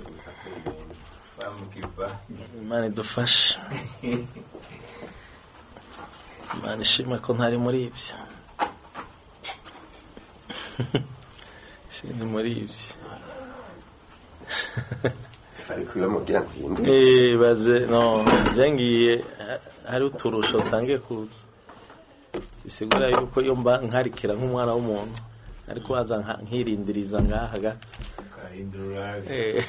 Gusa ku muntu bamukiva. Imana idufashe. Imana ishimwe ko ntari muri ibyo. Sindi muri ibyo. Ariko iyo bamubwira ngo uhindure. Baze no je ngiye hari uturusho utangiye kuza, bisigura yuko iyo mba nkarikira nk'umwana w'umuntu ariko baza nkirindiriza ngaha gato. Ukahindura urabe.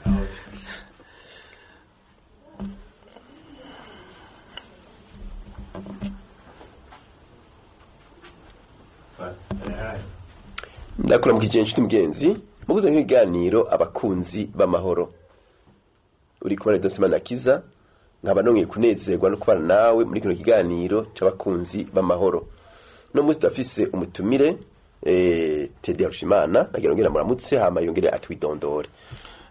Nawe. Pastor tayari. Ndakuramukije inshuti mugenzi muguze nk'ibiganiro abakunzi b'amahoro. Uri kumwe na Dosima Nakiza, nkaba nongeye kunezerwa no kubana nawe muri kino kiganiro c'abakunzi b'amahoro. No munsi turafise umutumire Teddy Harushimana, nagira ngera muramutse hama yongere atwidondore.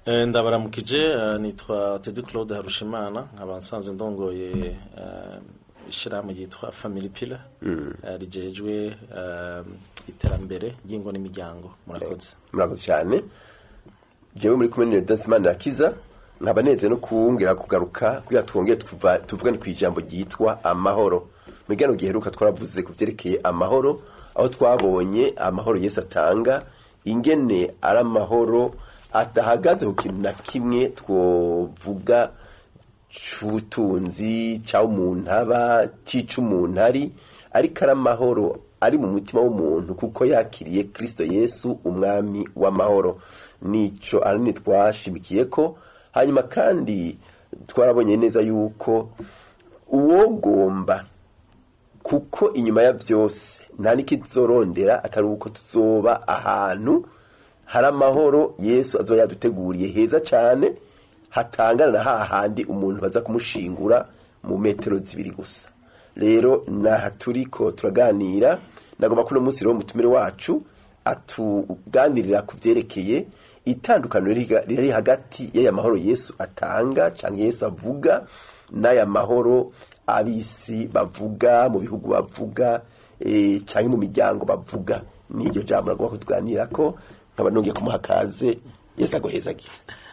Ndabaramukije, nitwa Teddy Claude Harushimana, nkaba nsanzwe ndongoye ishirahamwe ryitwa Family Pillar, rijejwe iterambere ry'ingo n'imiryango. Murakoze. Murakoze cyane. Jewe muri kumwe na Dosima Nakiza, nkaba nezerewe no kuwongera kugaruka kugira twongere tuvugane ku ijambo ryitwa amahoro. Mu kiganiro giheruka twaravuze ku vyerekeye amahoro, aho twabonye amahoro Yesu atanga, ingene ari amahoro atahagaze ku kintu na kimwe twovuga c'ubutunzi, c'aho umuntu aba, c'ico umuntu ari, ariko ari amahoro ari mu mutima w'umuntu kuko yakiriye Kristo Yesu umwami w'amahoro. Nico ahanini twashimikiyeko. Hanyuma kandi twarabonye neza yuko uwogomba, kuko inyuma ya vyose nta n'ikizorondera atari uko tuzoba ahantu hari amahoro Yesu azoba yaduteguriye heza cane, hatangana na hahandi umuntu baza kumushingura mu metero 2 gusa. Rero naha turiko turaganira, nagomba kuno munsi rero umutumire wacu atuganirira ku vyerekeye itandukaniro riri hagati y'aya mahoro Yesu atanga canke Yesu avuga n'aya mahoro abisi bavuga mu bihugu bavuga, canke mu miryango bavuga. N'iryo jambo nagomba kutuganirako, nkaba nongeye kumuha kaze. Yesu aguhezagire.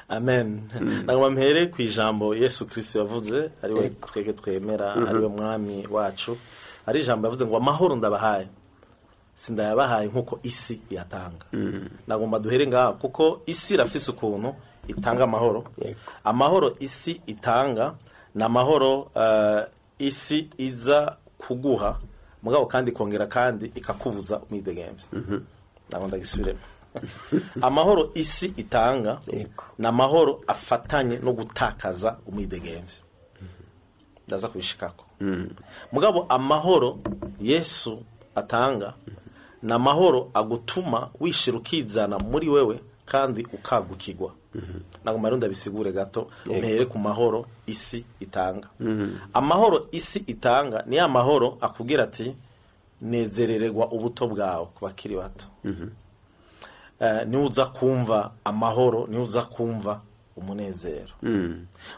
Amen. Nagomba mpere ku ijambo Yesu Kristo yavuze, ari we twebwe twemera, ari we mwami wacu. Ari ijambo yavuze ngo amahoro ndabahaye, sindayabahaye nkuko isi yatanga. Nagomba duhere ngaha kuko isi irafise ukuntu itanga amahoro. Amahoro isi itanga ni amahoro isi iza kuguha, mugabo kandi ikongera kandi ikakubuza umwidegemvyo. Nagomba ndagisubiremo. Amahoro isi itanga ni amahoro afatanye no gutakaza umwidegemvyo. Ndaza kubishikako. Mugabo amahoro Yesu atanga ni amahoro agutuma wishira ukizana muri wewe kandi ukagukigwa. Nagomba rero ndabisigure gato, mpere ku mahoro isi itanga. Amahoro isi itanga ni ya mahoro akubwira ati nezerererwa ubuto bwawe ku bakiri bato. Niuza kumva amahoro, niuza kumva umunezero.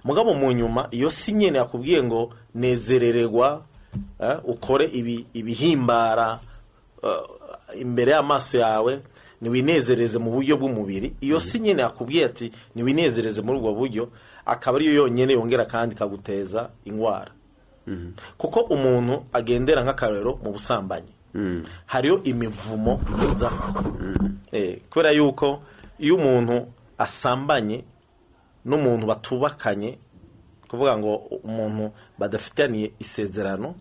Mugabo mu nyuma iyo si nyene yakubwiye ngo nezerererwa, ukore ibihimbara imbere y'amaso yawe, niwinezereze mu buryo bw'umubiri. Iyo si nyene yakubwiye ati niwinezereze muri ubwo buryo, akaba ariyo yonyene yongera kandi ikaguteza ingwara. Kuko umuntu agendera nk'akarero mu busambanyi, hariyo imivumo iza. Kubera yuko iyo umuntu asambanye n'umuntu batubakanye, kuvuga ngo umuntu badafitaniye isezerano,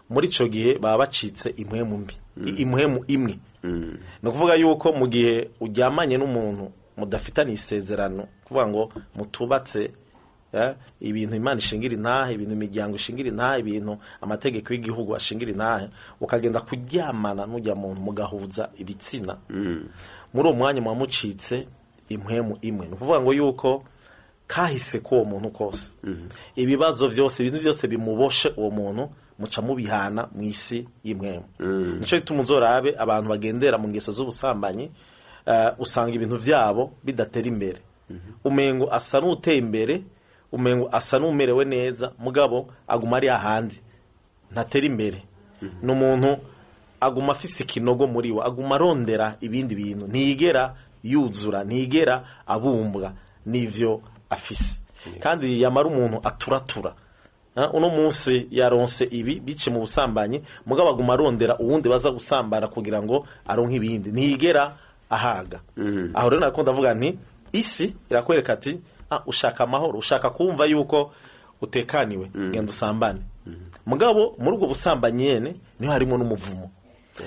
muri ico gihe baba bacitse impwemu mbi, impwemu imwe. Ni ukuvuga yuko mu gihe uryamanye n'umuntu mudafitaniye isezerano, kuvuga ngo mutubatse, ibintu Imana ishingira intahe, ibintu imiryango ishingira intahe, ibintu amategeko y'igihugu ashingira intahe, ukagenda kuryamana n'ujya muntu mugahuza ibitsina, muri uwo mwanya muba mucitse impwemu imwe. Ni ukuvuga ngo yuko kahise k'uwo muntu kose, ibibazo vyose, ibintu vyose bimuboshe uwo muntu, muca mubihana mu isi y'impwemu. Nico gituma uzorabe abantu bagendera mu ngeso z'ubusambanyi, usanga ibintu vyabo bidatera imbere. Umengo asa n'uteye imbere, umengo asa n'umerewe neza, mugabo aguma ari ahandi, ntatera imbere. Ni umuntu aguma afise ikinogo muri we, aguma arondera ibindi bintu, ntiyigera yuzura, ntigera abumbwa n'ivyo afise. Kandi yamara umuntu aturatura. Uno munsi yaronse ibi bice mu busambanyi, mugabo aguma arondera uwundi baza gusambana kugira ngo aronke ibindi, ntigera ahaga. Aho rero nariko ndavuga nti isi irakwereka ati ushaka amahoro, ushaka kumva yuko utekaniwe, genda usambane. Mugabo muri ubwo busambanyi nyene niho harimo n'umuvumo.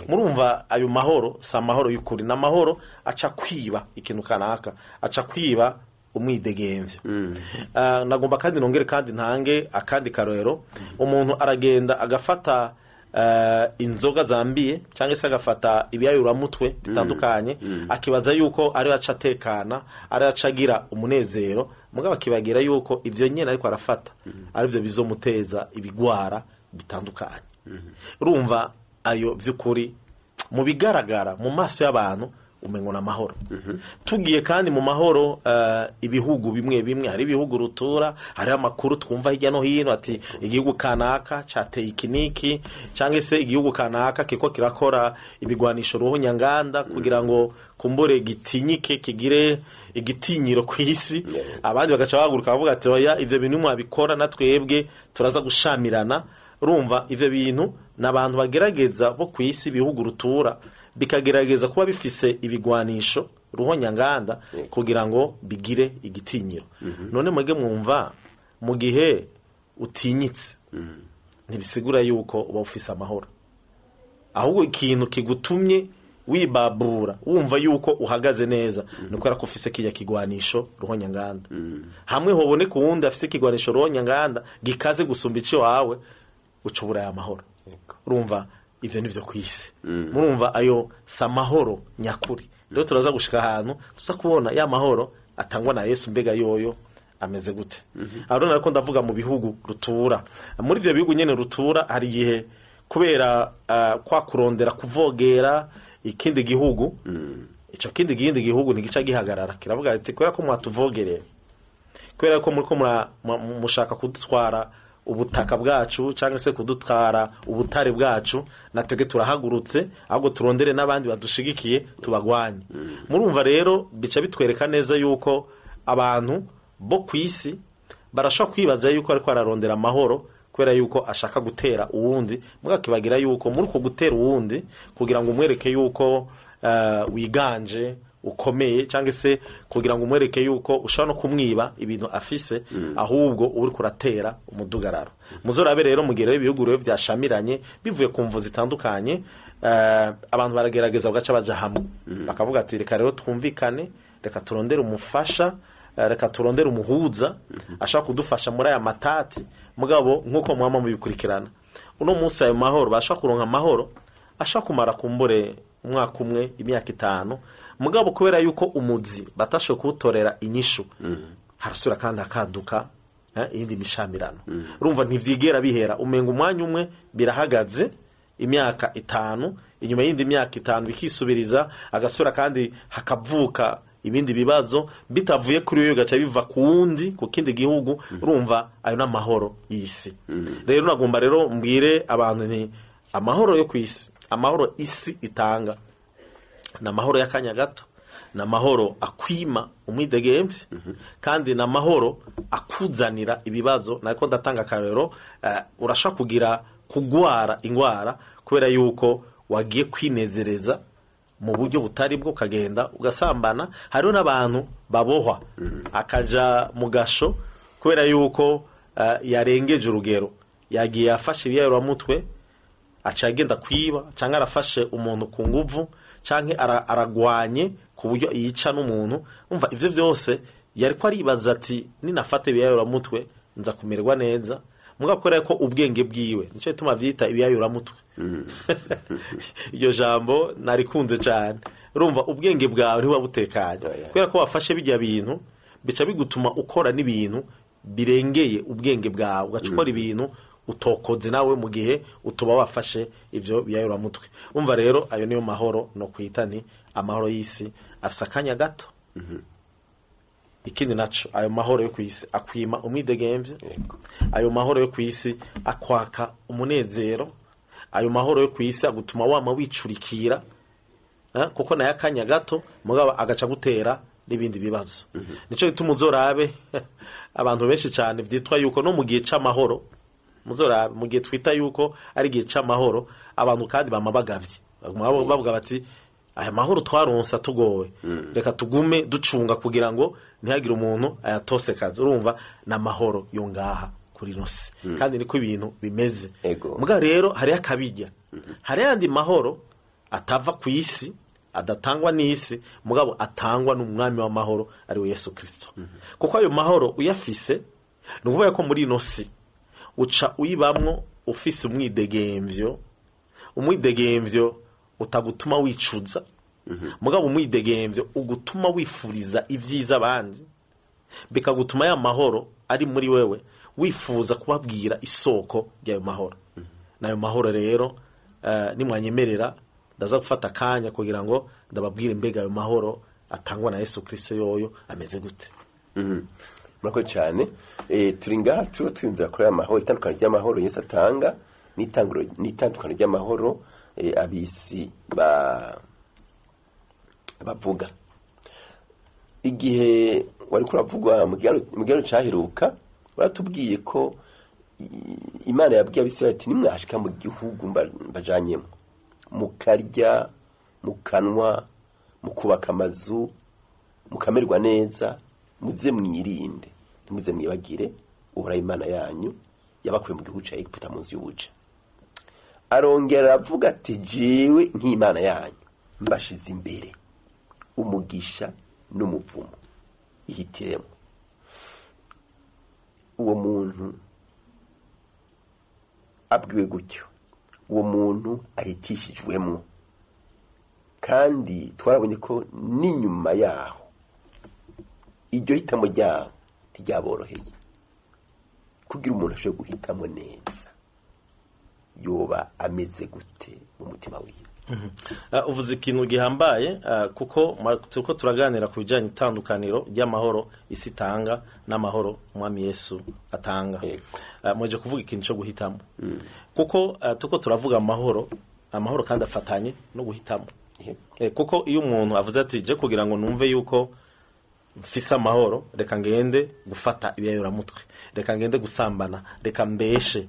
Murumva ayo mahoro si amahoro y'ukuri, ni amahoro aca kwiba ikintu kanaka, aca kwiba umwidegemvyo. Nagomba kandi nongere kandi ntange akandi karorero. Umuntu aragenda agafata inzoga zambiye cyangwa se agafata ibiyayuramutwe bitandukanye, akibaza yuko ari aca atekana, ari aca agira umunezero, mugabo akibagira yuko ivyo nyene ariko arafata ari byo bizomuteza ibigwara bitandukanye. Urumva ayo vy'ukuri mu bigaragara mu maso y'abantu umengo na mahoro. Tugiye kandi mu mahoro, ibihugu bimwe bimwe, hari ibihugu rutura, hari amakuru twumva hirya no hino ati igihugu kanaka cateye iki niki, cyangwa se igihugu kanaka kiriko kirakora ibigwanisho ruhonyanganda kugira ngo kumbure gitinyike kigire igitinyiro ku isi. Abandi bagaca bahaguruka bavuga ati oya, ivyo bintu mwabikora na twebwe turaza gushamirana. Urumva ivyo bintu n'abantu bagerageza bo ku isi, ibihugu rutura bikagerageza kuba bifise ibigwanisho ruhonyanganda kugira ngo bigire igitinyiro. None mwege mwumva mu gihe utinyitse ntibisigura yuko uba ufise amahoro, ahubwo ikintu kigutumye wibabura wumva yuko uhagaze neza ni ukubera ko ufise kirya kigwanisho ruhonyanganda. Hamwe hoboneka uwundi afise ikigwanisho ruhonyanganda gikaze gusumba ico wawe, ucubura aya mahoro. Urumva ivyo nivyo kwisi. Murumva ayo samahoro nyakuri. Rero turaza gushika ahantu tuza kubona ya mahoro atangwa na Yesu, mbega yoyo ameze gute. Aho nariko ndavuga mu bihugu rutura. Muri ivyo bihugu nyene rutura hari igihe kubera kwa kurondera kuvogera ikindi gihugu, ico kindi gihugu ntigica gihagarara, kiravuga ati kubera ko mwatuvogereye, kubera ko muriko mushaka kudutwara ubutaka bwacu cyangwa se kudutwara ubutare bwacu, natwebwe turahagurutse, ahubwo turondere n'abandi badushigikiye tubagwanye. Murumva rero bica bitwereka neza yuko abantu bo ku isi barashobora kwibaza yuko ariko ararondera amahoro kubera yuko ashaka gutera uwundi, mugakibagira yuko muri uko gutera uwundi kugira ngo umwereke yuko wiganje ukomeye, cyangwa se kugira ngo umwereke yuko ushobora no kumwiba ibintu afise, ahubwo uri kuratera umudugararo. Muzorabe rero mu gihe rero ibihugu rero byashamiranye bivuye ku mvu zitandukanye, abantu baragerageza bagaca baja hamwe, bakavuga ati reka rero twumvikane, reka turondere umufasha, reka turondere umuhuza ashaka kudufasha muri aya matati. Mugabo nkuko mwama mubikurikirana uno munsi ayo mahoro bashaka kuronka amahoro ashaka kumara kumbure umwaka umwe, imyaka 5, mugabo kubera yuko umuzi batashoboye kuwutorera inyishu, harasubira kandi akaduka iyindi mishamirano. Urumva ntivyigera bihera, umenga umwanya umwe birahagaze imyaka 5, inyuma y'indi myaka 5 bikisubiriza, agasubira kandi hakavuka ibindi bibazo bitavuye kuri wewe gaca biva ku wundi, ku kindi gihugu. Urumva ayo n'amahoro y'isi. Rero nagomba rero mbwire abantu nti amahoro yo kwisi, amahoro isi itanga na mahoro y'akanya gato, na mahoro akwima umwidegemvye, kandi na mahoro akuzanira ibibazo. Nako ndatanga akarero, urashaka kugira kugwara ingwara kubera yuko wagiye kwinezereza mu buryo butari bwo, ukagenda ugasambana. Hariho n'abantu babohwa akaja mu gasho kubera yuko yarengeje urugero, yagiye afashe ibiyayuramutwe aca agenda kwiba, cyangwa arafashe umuntu ku nguvu, canke aragwanye ku buryo yica n'umuntu. Umva ivyo vyose yariko aribaza ati ninafate ibiyayuramutwe nza kumererwa neza, mugabo kubera ko ubwenge bwiwe, nico gituma vyita ibiyayuramutwe. Iryo jambo narikunze cyane. Urumva ubwenge bwawe ntibuba butekanye kubera ko wafashe bijya bintu, bica bigutuma ukora n'ibintu birengeye ubwenge bwawe, ugaca ukora ibintu utokoze nawe mu gihe utuba wafashe ivyo biyayuramutwe. Umva rero ayo niyo mahoro no kwita ni amahoro y'isi afise akanya gato. Ikindi naco, ayo mahoro yo kwisi akwima umwidegemvye, ayo mahoro yo kwisi akwaka umunezero, ayo mahoro yo kwisi agutuma wama wicurikira. kuko nayo akanya gato mugabo agaca gutera n'ibindi bibazo. Nico gituma uzorabe abantu benshi cyane vyitwa yuko no mu gihe c'amahoro, muzorabe mu gihe twita yuko ari igihe c'amahoro, abantu kandi bama bagavye, baguma bavuga bati aya mahoro twaronse tugowe, reka tugume ducunga kugira ngo ntihagire umuntu ayatosekaza. Urumva n'amahoro yo ngaha kuri nose, kandi niko ibintu bimeze. Ego. Muga rero hariho akabijya, hariho ayandi mahoro atava ku isi, adatangwa n'isi, mugabo atangwa n'umwami w'amahoro ari we Yesu Kristo. Kuko ayo mahoro uyafise, ni ukuvuga ko muri ino si uca uyibamwo ufise umwidegemvyo, umwidegemvyo utagutuma wicuza, mugabo umwidegemvyo ugutuma wifuriza ibyiza abandi, bikagutuma ya mahoro ari muri wewe wifuza kubabwira isoko ry'ayo mahoro. N'ayo mahoro rero nimwanyemerera ndaza gufata akanya kugira ngo ndababwire mbega ayo mahoro atangwa na Yesu Kristo yoyo ameze gute. Murakoze cyane. Turi ngaha turiho twiyumvira kuri aya mahoro, itandukano ry'amahoro Yesu atanga n'itandukano ry'amahoro abisi bavuga. Igihe wari kuravugwa mu kiganiro cyaheruka, baratubwiye ko Imana yabwiye Abisirayeli ati nimwashika mu gihugu mbajanyemo, mukarya, mukanwa, mukubaka amazu, mukamererwa neza, muze mwirinde, ntimuze mwibagire Uhoraho Imana yanyu yabakuye mu gihugu ca Egiputa mu nzu y'ubuja. Arongera aravuga ati jewe nk'Imana yanyu mbashize imbere umugisha n'umuvumo, ihitiremo. Uwo muntu abwiwe gutyo, uwo muntu ahitishijwemwo, kandi twarabonye ko n'inyuma yaho iryo hitamo ryabo ntiryaboroheye. Kugira umuntu ashobore guhitamo neza yoba ameze gute mu mutima wiwe? Uvuze ikintu gihambaye, kuko turiko turaganira ku bijanye itandukaniro ry'amahoro isi itanga n'amahoro umwami Yesu atanga. Muje kuvuga ikintu cyo guhitamo, kuko turiko turavuga amahoro, amahoro kandi afatanye no guhitamo. Kuko iyo umuntu avuze ati je kugira ngo numve yuko mfise amahoro, reka ngende gufata ibiyayoramutwe, reka ngende gusambana, reka mbeshe,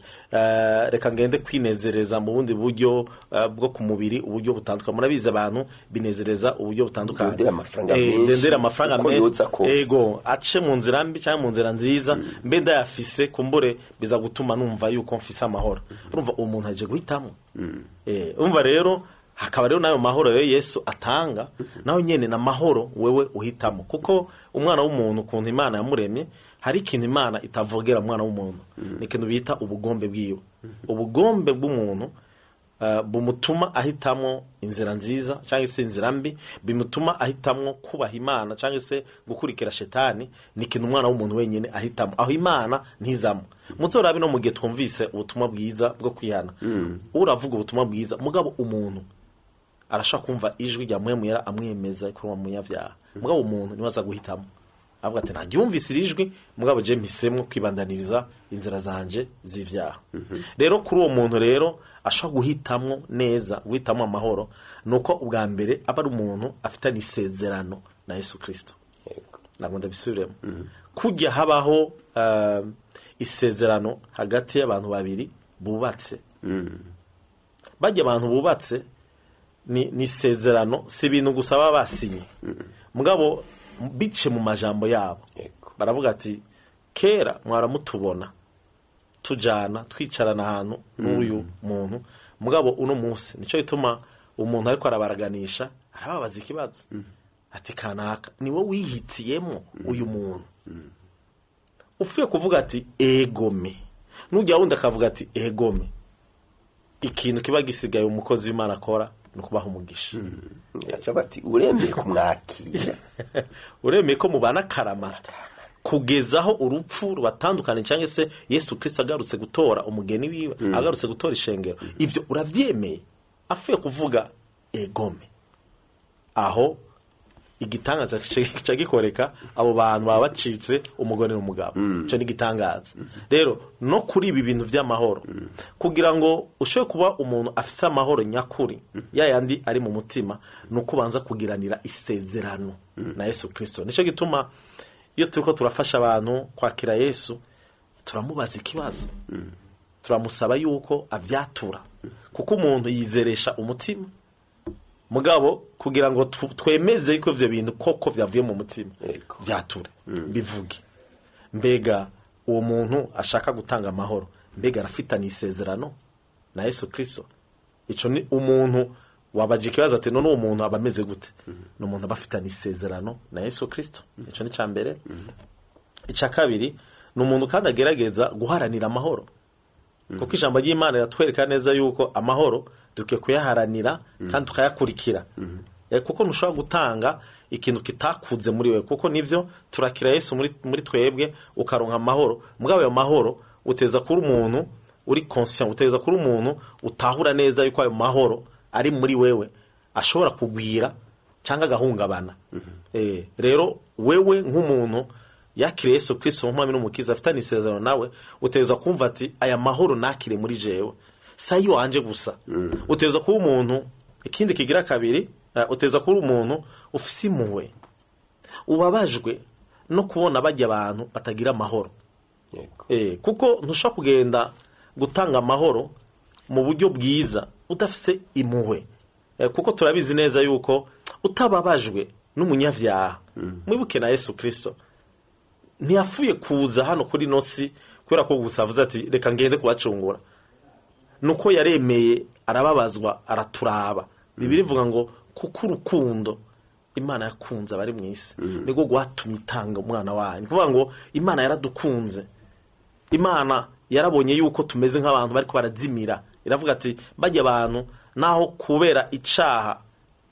reka ngende kwinezereza mu bundi buryo bwo ku mubiri, uburyo butandukanye. Murabizi abantu binezereza uburyo butandukanye, Ndondera amafaranga menshi, ndondera amafaranga uko menshi, yoza kose. Ego, ace mu nzira mbi cyangwa mu nzira nziza, mbe ndayafise kumbure biza gutuma numva yuko mfise amahoro. Urumva uwo muntu aje guhitamo. Urumva rero hakaba rero n'ayo mahoro rero Yesu atanga, naho nyene na mahoro wewe uhitamo. Kuko umwana w'umuntu ukuntu Imana yamuremye, hari ikintu Imana itavogera umwana w'umuntu, ni ikintu bita ubugombe bwiwe. Ubugombe bw'umuntu bumutuma ahitamo inzira nziza cyangwa se inzira mbi, bimutuma ahitamo kubaha Imana cyangwa se gukurikira shetani. Ni ikintu umwana w'umuntu wenyine ahitamo, aho Imana ntizamo. Muzorabe no mu gihe twumvise ubutumwa bwiza bwo kwihana, uravuga ubutumwa bwiza, mugabo umuntu arashaka kumva ijwi rya Mpwemu Yera amwemeza ko ari umunyabyaha, mugabo umuntu niwe aza guhitamo, avuga ati ntaryumvise iri jwi, mugabo je mpisemwo kwibandaniriza inzira zanje z'ivyaha. Rero kuri uwo muntu rero ashobora guhitamwo neza, guhitamwo amahoro, nuko ubwa mbere aba ari umuntu afitanye isezerano na Yesu Kristo. Ntabwo ndabisubiremo. Kujya habaho isezerano hagati y'abantu babiri bubatse, bajya abantu bubatse ni isezerano, si ibintu gusa baba basinye, mugabo bice mu majambo yabo. Baravuga ati kera mwaramutubona tujana twicarana ahantu n'uyu muntu, mugabo uno munsi. Nico gituma umuntu ariko arabaraganisha arababaza ikibazo ati kanaka ni wowe wihitiyemo uyu muntu? Upfuye kuvuga ati egome, nujya wundi akavuga ati egome, ikintu kiba gisigaye umukozi w'Imana akora ni ukubaha umugisha. Aca bati uremeye kumwakira, uremeye ko mubana karamata kugeza aho urupfu rubatandukanye, cyangwa se Yesu Kristo agarutse gutora umugeni wiwe, agarutse gutora ishengero, ibyo uravyemeye? Afuye kuvuga egome, aho Igitangaza kica gikoreka, abo bantu baba bacitse umugore n'umugabo. Ico ni igitangaza. Rero no kuri ibi bintu vy'amahoro, kugira ngo ushobore kuba umuntu afise amahoro nyakuri, ya yandi ari mu mutima, ni uko ubanza kugiranira isezerano na Yesu Kristo. Nico gituma iyo turiko turafasha abantu kwakira Yesu, turamubaza ikibazo, turamusaba yuko avyatura, kuko umuntu yizeresha umutima. Mugabo kugira ngo twemeze yuko ivyo bintu koko vyavuye mu mutima, vyature, bivuge. Mbega uwo muntu ashaka gutanga amahoro, mbega arafitanye isezerano na Yesu Kristo? Ico ni umuntu wabaje ikibazo ati none uwo muntu aba ameze gute? Ni umuntu aba afitanye isezerano na Yesu Kristo. Ico ni ica mbere. Ica kabiri, ni umuntu kandi agerageza guharanira amahoro, kuko ijambo ry'Imana riratwereka neza yuko amahoro dukwiye kuyaharanira kandi tukayakurikira. Kuko ntushobora gutanga ikintu kitakuze muri wewe, kuko nivyo turakira Yesu muri twebwe, ukaronka amahoro. Mugabo ayo mahoro uteza kuri umuntu uri conscient, uteza kuri umuntu utahura neza yuko ayo mahoro ari muri wewe ashobora kugwira cyangwa agahungabana. Rero wewe nk'umuntu yakiriye Yesu Kristo nk'umwami n'umukiza, afitanye isezerano nawe, uteza kumva ati aya mahoro nakire muri jewe si wanje gusa. Uteza kuba umuntu, ikindi kigira kabiri, uteza kuba umuntu ufise impuhwe, ubabajwe no kubona bajya abantu batagira amahoro. Kuko ntushobora kugenda gutanga amahoro mu buryo bwiza udafise impuhwe. Kuko turabizi neza yuko utababajwe n'umunyavyaha, mwibuke na Yesu Kristo ntiyapfuye kuza hano kuri nosi kubera ko gusa avuze ati reka ngende kubacungura. Nuko yaremeye arababazwa, araturaba. Bibiliya ivuga ngo kuko urukundo Imana yakunze abari mu isi niko rwatumye itanga umwana wayo. Ni kuvuga ngo Imana yaradukunze, Imana yarabonye yuko tumeze nk'abantu bariko barazimira, iravuga ati bajya abantu naho kubera icaha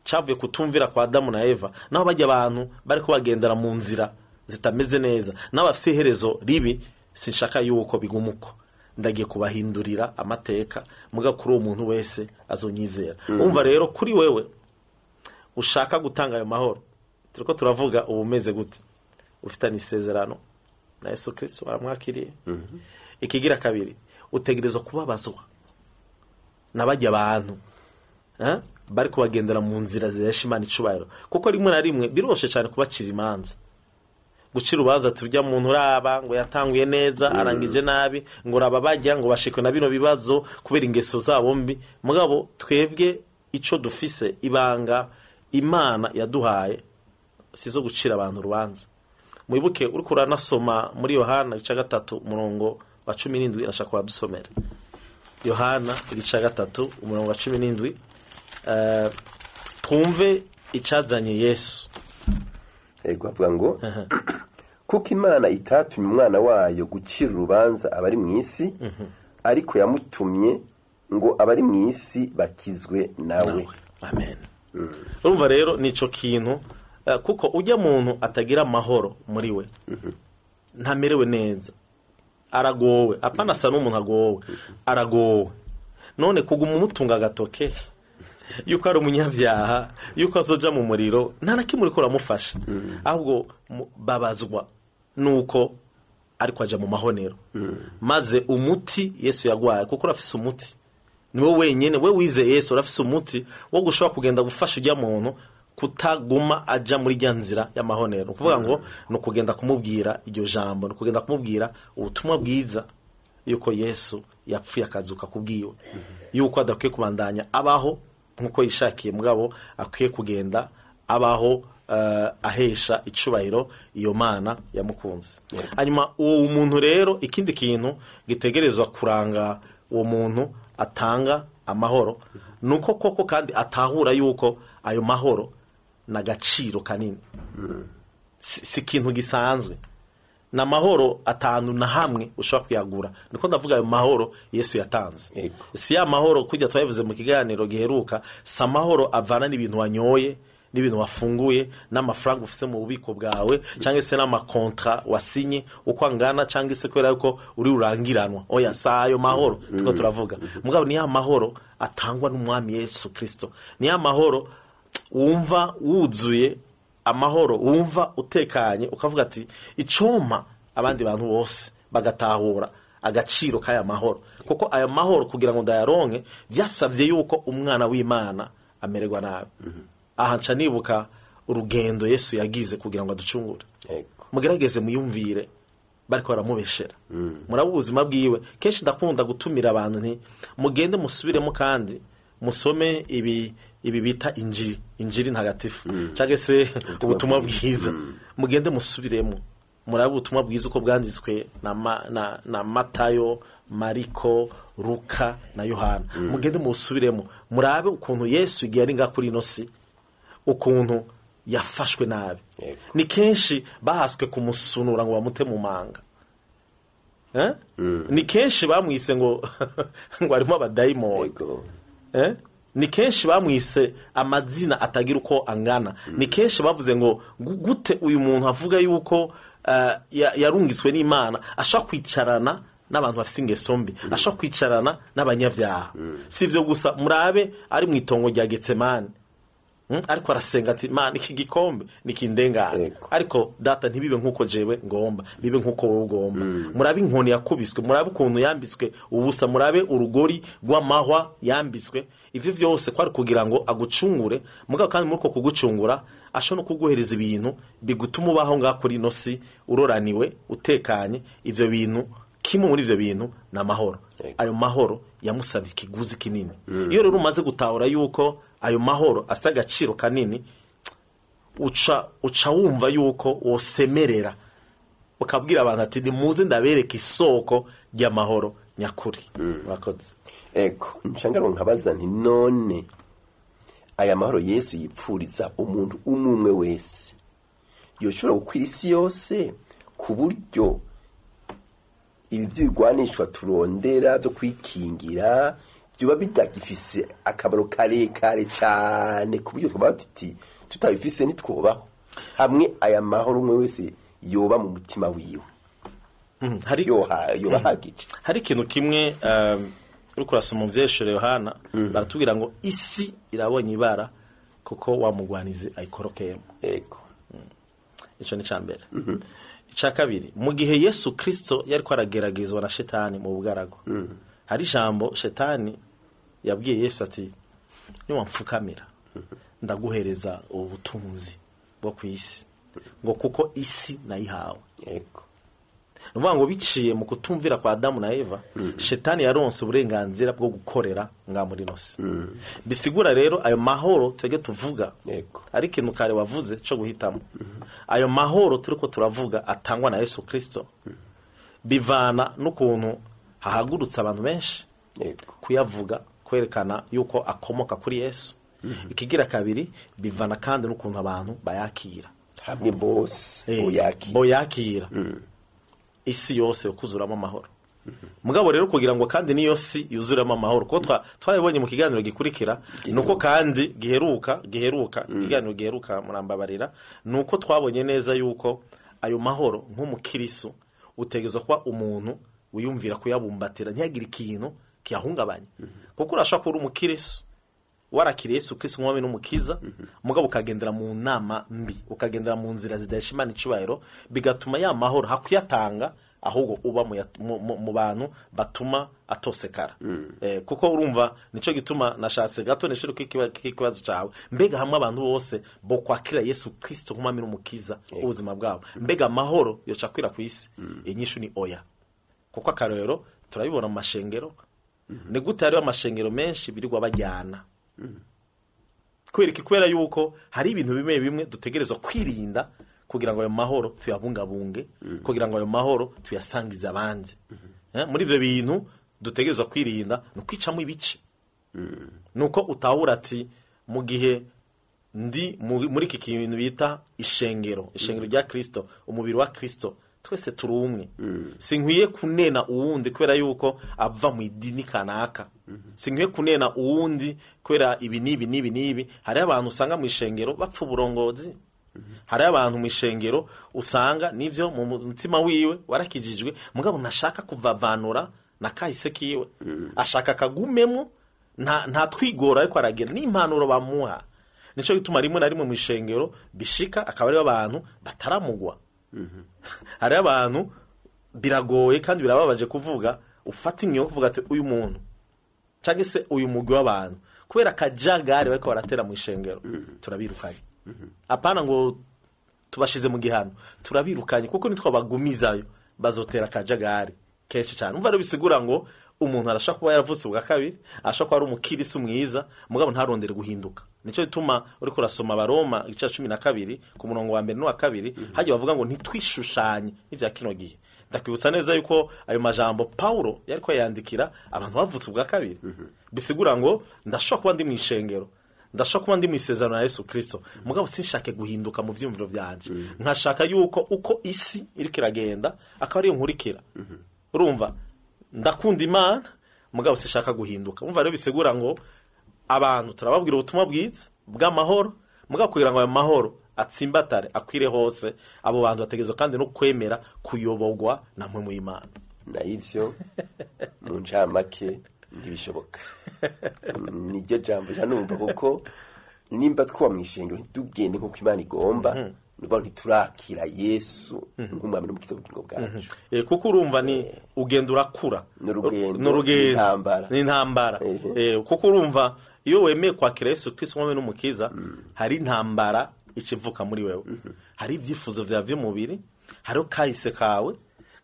cavuye kutumvira kwa Adamu na Eva, naho bajya abantu bariko bagendera mu nzira zitameze neza, naho bafise iherezo ribi, sinshaka yuko bigumuko, ndagiye kubahindurira amateka, muga kuri uwo muntu wese azonyizera. Umva rero, kuri wewe ushaka gutanga ayo mahoro turiko turavuga, ubu umeze gute? Ufitanye isezerano na Yesu Kristo, waramwakiriye. Ikigira kabiri, utegerezwa kubabazwa n'abajya abantu bari kubagendera mu nzira zihesha Imana icubahiro, kuko rimwe na rimwe biroshe cyane kubacira imanza, gucira urubanza tujya muntu uraba ngo yatanguye neza arangije nabi, ngo raba bajya ngo bashikwe na bino bibazo kubera ingeso zabo mbi. Mugabo twebwe ico dufise, ibanga Imana yaduhaye sizo gucira abantu urubanza. Mwibuke uriko uranasoma muri Yohana igice 3 umurongo wa 17, arashaka kuwadusomera. Yohana igice 3 umurongo wa 17, twumve icazanye Yesu. Ego, avuga ngo kuko Imana itatumye umwana wayo gucira urubanza abari mu isi, ariko yamutumye ngo abari mu isi bakizwe nawe. Amen. Urumva rero nico kintu, kuko ujya muntu atagira amahoro muri we, ntamerewe neza, aragowe. Apana asa n'umuntu agowe, aragowe. None kuguma umutunga agatoke yuko ari umunyabyaha, yuko azoja mu muriro, nta na kimwe uriko uramufasha. Ahubwo babazwa nuko ariko aja mu mahonero. Maze umuti Yesu yagwaye, kuko urafise umuti, niwe wenyene, we wize Yesu, urafise umuti wo gushobora kugenda gufasha ujya muntu kutaguma aja muri rya nzira y'amahonero. Kuvuga ngo ni ukugenda kumubwira iryo jambo, ni ukugenda kumubwira ubutumwa bwiza yuko Yesu yapfuye akazuka kubwiwe, yuko adakwiye kubandanya abaho nkuko yishakiye, mugabo akwiye kugenda abaho ahesha icubahiro iyo Mana yamukunze. Hanyuma uwo muntu rero, ikindi kintu gitegerezwa kuranga uwo muntu atanga amahoro, nuko koko kandi atahura yuko ayo mahoro n'agaciro kanini. Si ikintu gisanzwe, na mahoro atanu na hamwe ushobora kuyagura. Niko ndavuga ayo mahoro Yesu yatanze. Si ya mahoro kujya twabivuze mu kiganiro giheruka, si amahoro avana n'ibintu wanyoye, n'ibintu wafunguye, n'amafaranga ufise mu bubiko bwawe, cyangwa se n'amakontra wasinye uko angana, cyangwa se kubera yuko uri urangiranwa. Oya, si ayo mahoro tuko turavuga. Mugabo ni ya mahoro atangwa n'umwami Yesu Kristo, ni ya mahoro wumva wuzuye. Amahoro wumva utekanye, ukavuga ati icoma abandi bantu bose bagatahura agaciro k'aya mahoro, kuko aya mahoro kugira ngo ndayaronke byasabye yuko umwana w'Imana amererwa nabi. Aha nca nibuka urugendo Yesu yagize kugira ngo aducungure. Mugerageze muyumvire bariko baramubeshera, muraba ubuzima bwiwe. Kenshi ndakunda gutumira abantu nti mugende musubiremo kandi musome ibi bita injiri ntagatifu cyangwa se ubutumwa bwiza. Mugende musubiremo murabe ubutumwa bwiza uko bwanditswe na Matayo, Mariko, Luka na Yohana. Mugende musubiremo murabe ukuntu Yesu igihe ari ngaha kuri ino si ukuntu yafashwe nabi. Ni kenshi bahaswe kumusunura ngo bamute mu manga. Ni kenshi bamwise ngo ngo arimo abadayimoni. Ni kenshi bamwise amazina atagira uko angana. Ni kenshi bavuze ngo gute uyu muntu avuga yuko yarungiswe n'Imana ashaka kwicarana n'abantu bafite ingeso mbi, ashaka kwicarana n'abanyabyaha. Si ivyo gusa, murabe ari mu itongo rya Getsemani, ariko arasenga ati Mana, iki gikombe nikindengane, ariko data ntibibe nkuko jewe ngomba, bibe nkuko wowe ugomba. Murabe inkoni yakubiswe, murabe ukuntu yambitswe ubusa, murabe urugori rw'amahwa yambitswe. Ivyo vyose kwari kugira ngo agucungure, mugabo kandi muri uko kugucungura ashobora no kuguhereza ibintu bigutuma ubaho ngaha kuri ino si uroraniwe, utekanye. Ivyo bintu, kimwe muri ivyo bintu ni amahoro. Ayo mahoro yamusabye ikiguzi kinini. Iyo rero umaze gutahura yuko ayo mahoro asa agaciro kanini, uca wumva yuko wosemerera ukabwira abantu ati nimuze ndabereka isoko ry'amahoro nyakuri. Murakoze. Ego, nshangaro nkabaza nti none aya mahoro Yesu yipfuriza umuntu umwe wese yoshobora gukwira isi yose, ku buryo ibi by'ibigwanishwa turondera byo kwikingira byuba bidagifise akamaro karekare cyane, ku buryo twavuga tuti tutabifise ntitwobaho, hamwe aya mahoro umwe wese yoba mu mutima wiwe yoba hagije. Hari ikintu kimwe uriko urasoma mu vyeshure Yohana, baratubwira ngo isi irabonye ibara kuko wa mugwanizi ayikorokeyemo. Ego. Ico ni cambere. Ica kabiri, mu gihe Yesu Kristo yariko arageragezwa na Shetani mu bugaragu, hari ijambo Shetani yabwiye Yesu ati niwamfukamira ndaguhereza ubutunzi bwo ku isi, ngo kuko isi nayihawe. Ego. Nuvuga ngo biciye mu kutumvira kwa Adamu na Eva, Shetani yaronse uburenganzira bwo gukorera nga muri nose. Bisigura rero ayo mahoro twege tuvuga, ari ikintu kare wavuze cyo guhitamo. Ayo mahoro turiko turavuga atangwa na Yesu Kristo, bivana n'ukuntu hahagurutse abantu benshi kuyavuga, kwerekana yuko akomoka kuri Yesu. Ikigira kabiri, bivana kandi n'ukuntu abantu bayakira hamwe bose boyakira. Isi yose yokuzuramo amahoro. Mugabo rero kugira ngo kandi niyo si yuzuramo amahoro, kuko twarabonye mu kiganiro gikurikira, nuko kandi giheruka ikiganiro giheruka, murambabarira, nuko twabonye neza yuko ayo mahoro nk'umukirisu utegezwa kuba umuntu wiyumvira kuyabumbatira, ntiyagire ikintu kiyahungabanya. Kuko urashobora kuba umukirisu warakiriye Yesu Kristo nk'umwami n'umukiza, mugabo ukagendera mu nama mbi, ukagendera mu nzira zidahesha Imana icubahiro, bigatuma ya mahoro hakuyatanga ahubwo uba mu bantu batuma atosekara. Kuko urumva nico gituma nashatse gato nishuri kw'ikibazo cawe, mbega hamwe abantu bose bo kwakira Yesu Kristo nk'umwami n'umukiza ubuzima bwabo, mbega amahoro yoca kwira ku isi? Inyishu ni oya. Kuko akarorero turabibona mu mashengero, ni gute hariho amashengero menshi birirwa bajyana. Kubera yuko hari ibintu bimwe bimwe dutegerezwa kwirinda kugira ngo ayo mahoro tuyabungabunge, kugira ngo ayo mahoro tuyasangize abandi. Muri ivyo bintu dutegerezwa kwirinda ni kwicamo ibice. Nuko utahura ati mu gihe ndi muri iki kintu bita ishengero rya Kristo, umubiri wa Kristo, twese turi umwe. Sinkwiye kunena uwundi kubera yuko ava mu idini kanaka. Sinkwiye kunena uwundi kubera ibi nibi nibi nibi. Hari abantu usanga mu ishengero bapfa uburongozi. Hari abantu mu ishengero usanga nivyo mu mutima wiwe warakijijwe, mugabo ntashaka kuvavanura na kahise kiwe. Ashaka kagumemo, nta twigora ariko aragira n'impanuro bamuha. Nico gituma rimwe na rimwe mu ishengero bishika akaba ariho abantu bataramugwa. Hari abantu biragoye kandi birababaje kuvuga, ufata ingingo yo kuvuga ati uyu muntu cyangwa se uyu mugwi w'abantu kubera akajagari bariko baratera mu ishengero, turabirukanye. Apana ngo tubashize mu gihano, turabirukanye kuko nitwabagumizayo bazotera akajagari kenshi cyane. Umva rero bisigura ngo umuntu arashobora kuba yaravutse ubwa kabiri, ashobora kuba ari umukirisu mwiza, mugabo ntarondere guhinduka. Nico gituma uriko urasoma Abaroma igice ca 12 ku murongo wa mbere n'uwa kabiri, hagiye bavuga ngo ntitwishushanye n'ivya kino gihe. Ndakwibutsa neza yuko ayo majambo Paulo yariko yandikira abantu bavutse ubwa kabiri. Bisigura ngo ndashobora kuba ndi mu ishengero, ndashobora kuba ndi mu isezerano ya Yesu Kristo, mugabo sinshake guhinduka mu vyiyumviro vyanje, nkashaka yuko uko isi iriko iragenda akaba ariyo nkurikira. Urumva ndakunda Imana mugabo sinshaka guhinduka. Umva rero bisigura ngo abantu turababwira ubutumwa bwiza bw'amahoro, mugabo kugira ngo ayo mahoro atsimbatare akwire hose, abo bantu bategerezwa kandi no kwemera kuyoborwa na mwe mu Imana. Na ivyo mu ncamake ntibishoboka. Niryo jambo ja numva, kuko nimba twuba mw'ishengero ntitugende nkuko Imana igomba, nuba ntiturakira Yesu nk'umwami n'umukiza w'ubugingo bwacu. Kuko urumva ni ugenda urakura, N'urugendo, n'urugendo, n'intambara. N'intambara. Kuko urumva iyo wemeye kwakira Yesu Kristo nk'umwami n'umukiza, hari intambara ikivuka muri wewe, hari ibyifuzo vyawe vy'umubiri, hariho kahise kawe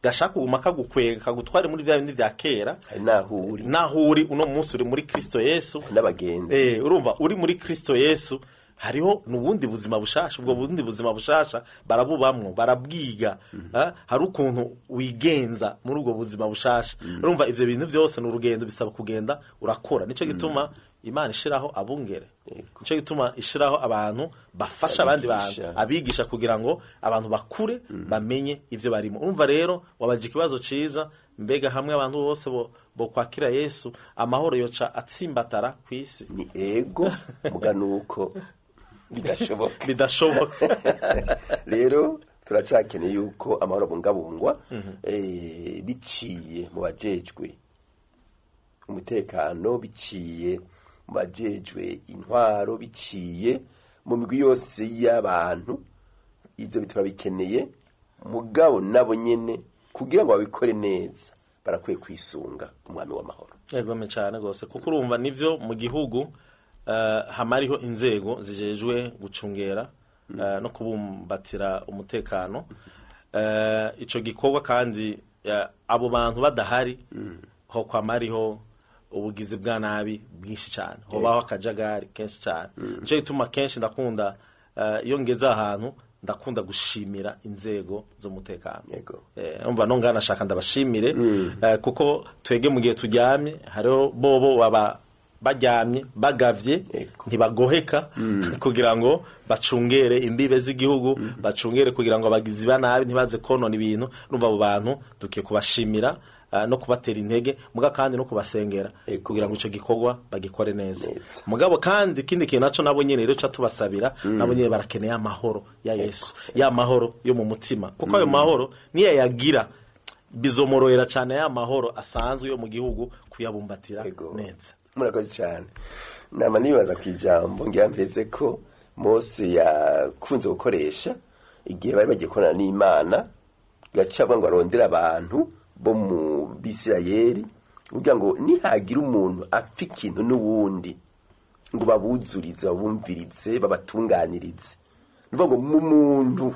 gashaka kuguma kagukwega kagutware muri vya bindi vya kera. Hari naho uri, naho uri uno munsi uri muri Kristo Yesu, hari n'abagenzi. Urumva uri muri Kristo Yesu hariho n'ubundi buzima bushasha. Ubwo bundi buzima bushasha barabubamwo, barabwiga. Hari ukuntu wigenza muri ubwo buzima bushasha. Urumva ivyo bintu vyose ni urugendo, bisaba kugenda urakora. Nico gituma Imana ishiraho abungere, nico gituma ishiraho abantu bafasha abandi bantu, Abigisha. abigisha, kugira ngo abantu bakure bamenye ivyo barimo. Urumva rero wabaje ikibazo ciza, mbega hamwe abantu bose bo kwakira Yesu, amahoro yoca atsimbatara kw'isi? Ni ego, muga nuko bidashoboka. Bidashoboka. Rero turacakeneye yuko amahoro abungabungwa, biciye mu bajejwe umutekano, biciye mu bajejwe intwaro, biciye mu migwi yose y'abantu. Ivyo turabikeneye, mugabo nabo nyene kugira ngo babikore neza barakwiye kwisunga umwami w'amahoro. Yegome cyane gose, kuko urumva nivyo mu gihugu hamariho inzego zijejwe gucungera no kubumbatira umutekano. Ico gikorwa kandi, abo bantu badahari ho kwamariho ubugizi bwa nabi bwinshi cyane, hobaho akajagari kenshi cyane. Nico gituma kenshi ndakunda, iyo ngeze ahantu ndakunda gushimira inzego z'umutekano. Umva no ngana shaka ndabashimire, kuko twege mu gihe turyamye hariho bobo baba baryamye bagavye, ntibagoheka kugira ngo bacungere imbibe z'igihugu, bacungere kugira ngo abagizi ba nabi ntibaze konona ibintu. Urumva abo bantu dukwiye kubashimira, no kubatera intege, muga kandi no kubasengera kugira ngo ico gikorwa bagikore neza. Neza. Mugabo kandi ikindi kintu naco nabo nyene rero ca tubasabira, nabo nyene barakeneye amahoro ya Yesu, ya mahoro yo mu mutima, kuko ayo mahoro niyo yagira bizomorohera cyane ya mahoro asanzwe yo mu gihugu kuyabumbatira neza. Murakoze cyane. Nama nibaza ku ijambo ngira mpereze ko Mose yakunze gukoresha igihe bari bagiye kubonana n'Imana, gaca avuga ngo arondere abantu bo mu Bisirayeli kugira ngo nihagira umuntu apfa ikintu n'uwundi ngo babuzurize, babumvirize, babatunganirize. Ni ukuvuga ngo mu muntu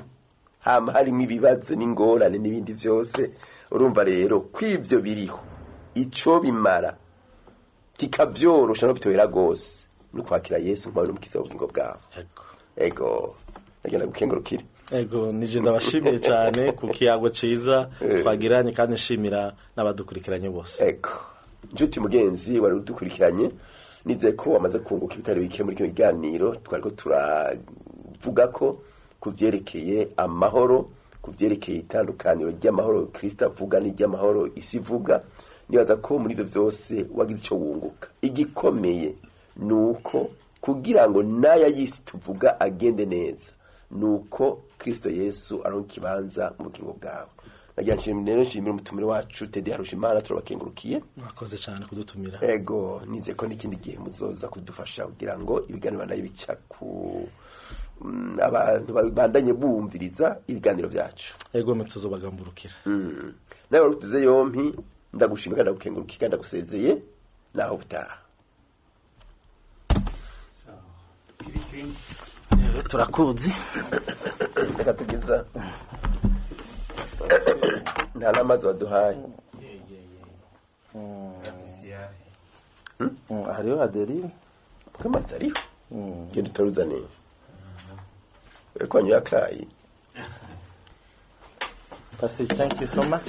hama harimo ibibazo n'ingorane n'ibindi byose. Urumva rero ko ivyo biriho, ico bimara kikavyorosha no bitohera gose no kwakira Yesu nk'umwami n'umukiza w'ubugingo bwabo. Ego, ndagenda gukengurukire. Ego, nije ndabashimiye cyane ku kiyago ciza twagiranye, kandi nshimira n'abadukurikiranye bose. Ego, njuti mugenzi wari udukurikiranye, nizeye ko wamaze kunguka ibitari bike muri kino kiganiro twariko turavuga ko ku vyerekeye amahoro, ku vyerekeye itandukaniro ry'amahoro Kristo avuga n'iry'amahoro isi ivuga. Nibaza ko muri ivyo vyose wagize ico wunguka. Igikomeye ni uko kugira ngo n'aya y'isi tuvuga agende neza, ni uko Kristo Yesu aronka ikibanza mu bugingo bwawe. Nagira nshimire rero, nshimire umutumire wacu Teddy Harushimana, turabakengurukiye. Mwakoze cyane kudutumira. Ego, nize ko n'ikindi gihe muzoza kudufasha kugira ngo ibiganiro nayo bica ku abantu babandanye bumviriza ibiganiro byacu. Ego, tuzobagamburukira. Nawe wari uteze yompi, ndagushimira kandi ndagukengurukiye kandi ndagusezeye naho butaha. Sawa. Kirikiri. Turakuzi. Reka tugeza nta n'amazi waduhaye. Yeah. Official. Hariho adeline. Kuko amazi ariho, genda utaruzaniye ko wanyoye akayi. Pasi, thank you so much.